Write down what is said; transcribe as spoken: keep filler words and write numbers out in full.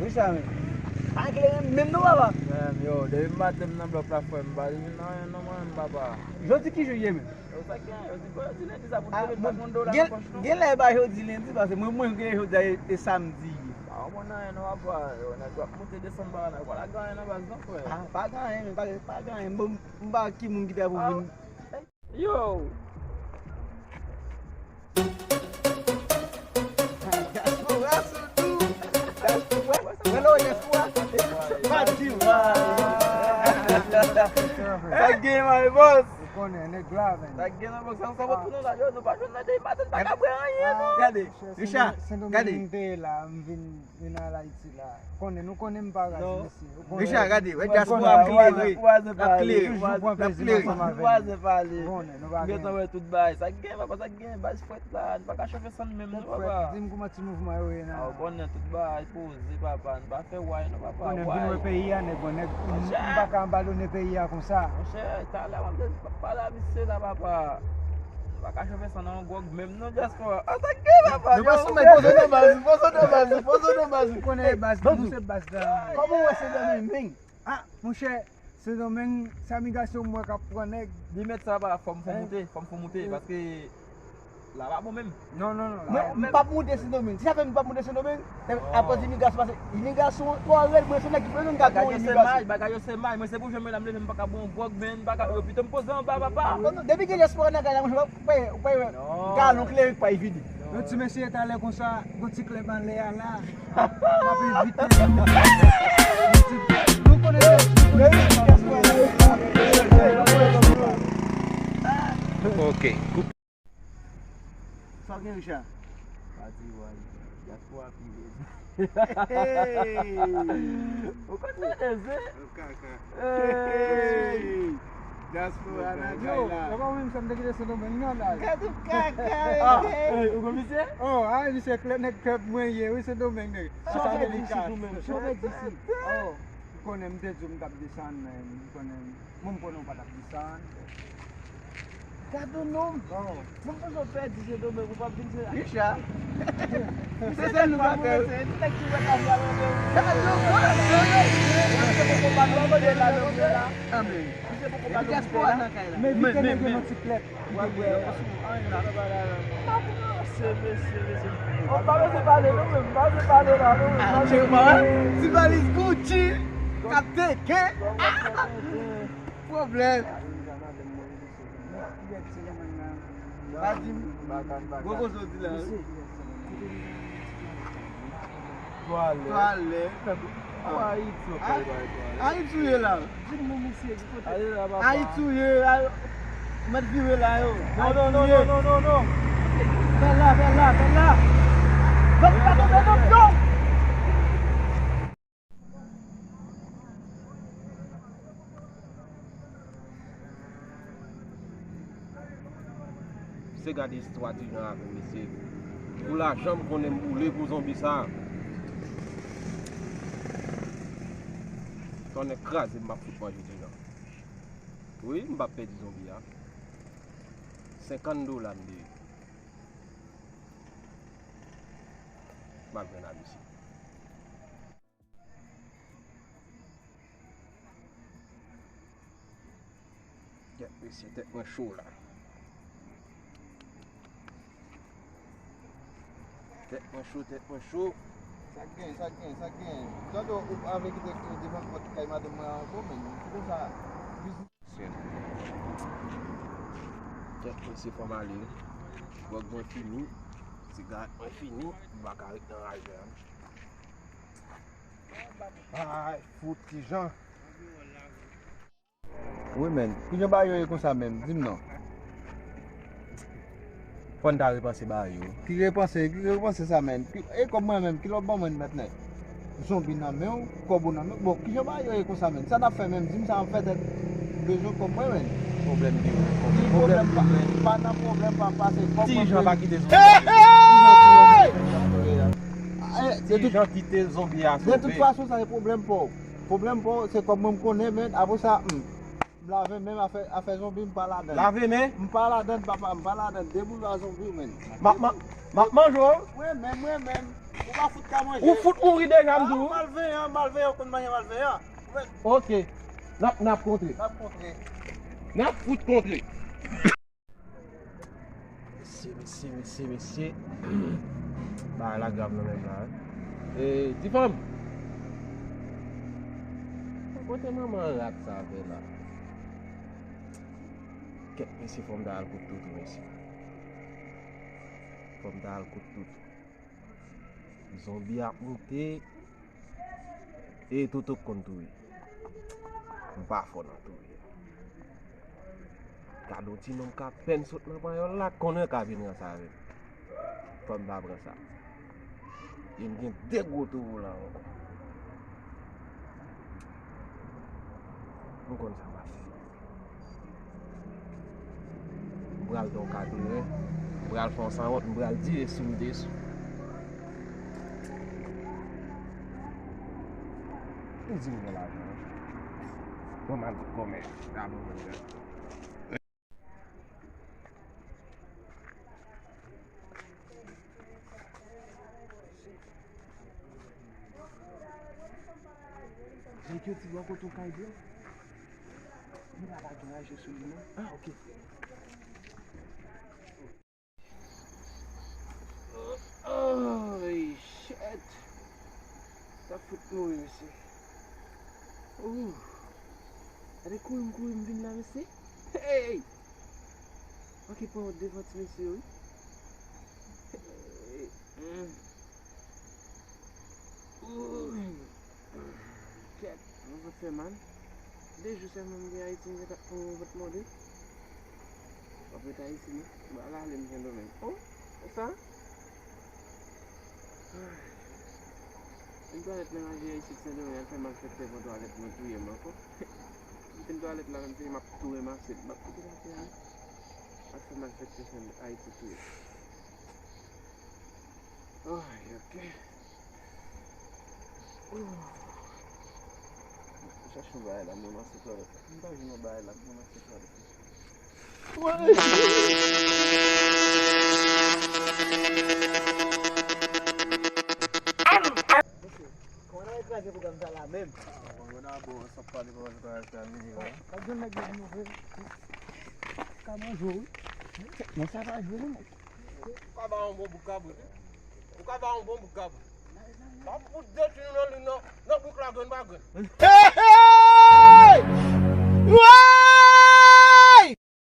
Richard, men. Pa klere menm non, papa. Men, yo, depi maten m nan blòk la, frè m, m pa vin nan anyen non, mwen menm, papa. Jodi ki jou ye menm? Yo, sa gen, yo di, yo di lendi sa pou nou leve pa konn dola nan pòch nou. Gen lè e pa jodi lendi, paske mwen, mwen gen jodi a e, e samdi ye. Pa konprann anyen non, papa. Yo, nèg yo ap monte desann ba, nèg pa lage anyen nan baz non, frè. Ah, pa gen anyen, men pa, pa gen anyen. Bon, m pa ki moun ki ta pou vin. Yo! Diaspora sou tou. Diaspora. Mwen la, diaspora. Pa di mwen. Sa gen, my boss. Ou konnen, nèg la, men. Sa gen, my boss. Sa, sa va pou nou la, yo. Nou pa jwenn nan de maten, pa ka bwè anyen, non. Gade, Richard, gade. Sendomeng m te ye la, m vin, vin al Ayiti la. Konnen, nou konnen m pa raz, mesye. Richard, gade, wè diaspora ap klere. L ap klere. Toujou pran plezi ansanm avè nou. Konnen, nou pa gen. Gentan wè tout bagay. Sa k gen, papa, sa k gen, baz frèt la, nou pa ka chofe sann menm non, papa. Di m kòman ti mouvman yo ye nan. Ah, ou konnen tout bagay poze, papa, nou pa fè way non, papa. Konnen m vin wè peyi a, nèg, bon, nèg, m pa ka abandone peyi a konsa. Monchè, talè m ap pale a misye la, papa. Nou pa ka chofe sann nan yon gwòg menm non, diaspora. Ah, sa k gen, papa. Nou pa sou mèt, poze nan baz, poze nan baz, poze nan baz. Ou konnen baz, nou se baz la. Kòman w wè Sendomeng? Ah, monchè, Sendomeng, sa migrasyon m wè k ap pran nèg. Di mèt sa pa, fò m fon moute, fò m fon moute, paske la pa bon menm. Non, non, non. Mwen, m p ap moute Sendomeng. Se sa fè m p ap moute Sendomeng, se akoz imigrasyon, paske imigrasyon an twò rèd, mwen se nèg ki bezwen gade yon imigrasyon. Bagay yo se may, bagay yo se may. Mwen se pou jwenn mwen la m leve m pa ka bwè yon gwòg, men m pa ka, yo pito m poze anba, papa. Bon, depi gen diaspora nan kay la, mwen, ou pa, ou pa wè galon kleren k pral vide. Yon ti mesye talè konsa, gon ti klèb anlè a la. M ap envite nou. Nou konnen Ok. Sa w gen, Richard? Pati waj. Diaspora pi red. Hey! Ou konn tande se? Kaka. Hey! Diaspora nan kay la. Yo, yo pa menm sa m te kite Sendomeng nan la. Gad ou kaka, hey! Ou konn misye? Oh, ay, misye klè, nèg klèb mwen ye, wi, Sendomeng nèg. Sa w fè di isit ou menm? Sa w fè di isit? Oh, ou konnen m te di w m t ap desann, men ou konnen, mwen m konnen w pa t ap desann. Gad on nonm. Mwen panse w pèdi Sendomeng, ou p ap vin se la. Richard. Se sèl nou pa pè. Se nèg ki wè kay la nan men. Gad on nonm. Misye poko ba nou kote la, nou la. Amen. Misye poko ba nou kote la. Men vite nèg yo nan ti klèb. Wè, wè, wè. M pa kòmanse, mesye, mesye. Mwen pa bezwen pale, non, men m pa bezwen pale la, non, men m pa bezwen pale. Ti valiz Gucci, k ap teke. Pwoblèm. Pa di m. Gwo koze w di la, wi. Twalèt. Twalèt. Ayiti w ap pale twalèt. Ayiti w ye la. Di m non, mesye, ki kote? Ayiti w ye, mèt vire la, yo. Non, non, non, non, non, non. Fè la, fè la, fè la. Zòt pa tonbe nan pyon. Misye gade istwa Tijan avè m, mesye. Pou lajan m konnen m boule pou zonbi sa. Tonnè kraze m, m ap fout manje Tijan. Wi, m p ap pèdi zonbi a. Senkant dola m deye. M ap jwenn a misye. Tèt mesye, tèt mwen cho la. Tèt mwen cho, tèt mwen cho. Sa k gen, sa k gen, sa k gen? Tande w avle kite devan pòt kay madanm mwen ankò, men. Ki konsa? Tèt mesye, fò m ale wi. Gwòg mwen fini, sigarèt mwen fini, m pa ka ret nan raj la. Ay, fout Tijan. Wi, men, kijan bagay yo ye konsa menm? Di m non. Fò n ta repanse bagay yo. Ki repanse? Ki repanse sa, men? Ki, e kòb mwen menm, kilè w ban mwen mèt nèt? Zonbi nan men w, kòb ou nan men w. Bon, kijan bagay yo ye konsa, men? Sa n ap fè menm? Di m sa, m ap fè tèt bezwen kòb mwen, men. Pwoblèm de ou. Ki pwoblèm pa, pa nan pwoblèm, pa pase kòb mwen. Tijan pa kite zonbi a sove. De tout fason, sa se pwoblèm pa w. Pwoblèm pa w, se kòb mwen m konnen, men apre sa, hmm. M lave men, afè, afè zonbi, m pa ladann. Lave men? M pa ladann, papa, m pa ladann. Deboule a zonbi, menm. M ap man-, m ap manje w. Mwen menm, mwen menm. Ou pa fout ka manje. Ou fout mouri deja, m di w. Malveyan, malveyan, ou konn manje malveyan. Ok. N ap, n ap kontre. N ap kontre. N ap fout kontre. Mesye, mesye, mesye, mesye. Bagay la grav nan menm la, wi. E, ti fanm. Kote manman rat sa fè la? Kèt, mesye, fò m ta al kout toutou, mesye. Fò m ta al kout toutou. Zonbi ap moute. E toutou k konn touye. M pa fò nan touye. Gade yon ti nonm k apèn sot nan panyòl la, konnen ka vin ranse avè m. Fò m ta pran sa. E m gen de gwo towo la ankò. M konn sa m ap fè. M pral don kadre, m pral fè yon sanwont, m pral dire sou m desou. M di m gen lajan, wi. Bon, m al kòmè, ta bon, mwen. Nèg yo di bò kote w kay bò. Li pa pa gen raje sou li non. Ah, ok. Ay, shit. Sa fout mouri, mesye. Ooh. Gade kouri m kouri m vin la, mesye. Hey! Manke pran yon devan ti mesye yo, wi. Hey! Mm. Ooh. Kèt, mwen sot fè mal. De jou sèlman m gen Ayiti, m gentan pran yon vant mòde. W ap ret Ayiti, non? M pral ale m Sendomeng. Oh, e sa? Yon twalèt nan raje Ayiti Sendomeng, al fè malfektè pran twalèt mwen touye m ankò. M fin twalèt la menm, se m ap tou ranmase, m ap kite l atè a. Al fè malfektè Sen-, Ayiti touye m. Ay, ok. Chache yon bagay la, m ranmase twalèt la. M pa jwenn yon bagay la, m ranmase twalèt la. Kòman n ap kraze pwogram sa la menm? Bon, bon, n a bon, sa pale pa pale bagay sa vini la. Pa jwenn nèg yo vini vre. Ka manje wi. Men sa pa jwe non. Ou ka ba yon bon bout kabrit, wi. Ou ka ba yon bon bout kabrit. M ap fout detwi nou nan, nan, nan bouk la grenn pa grenn. Hey, hey!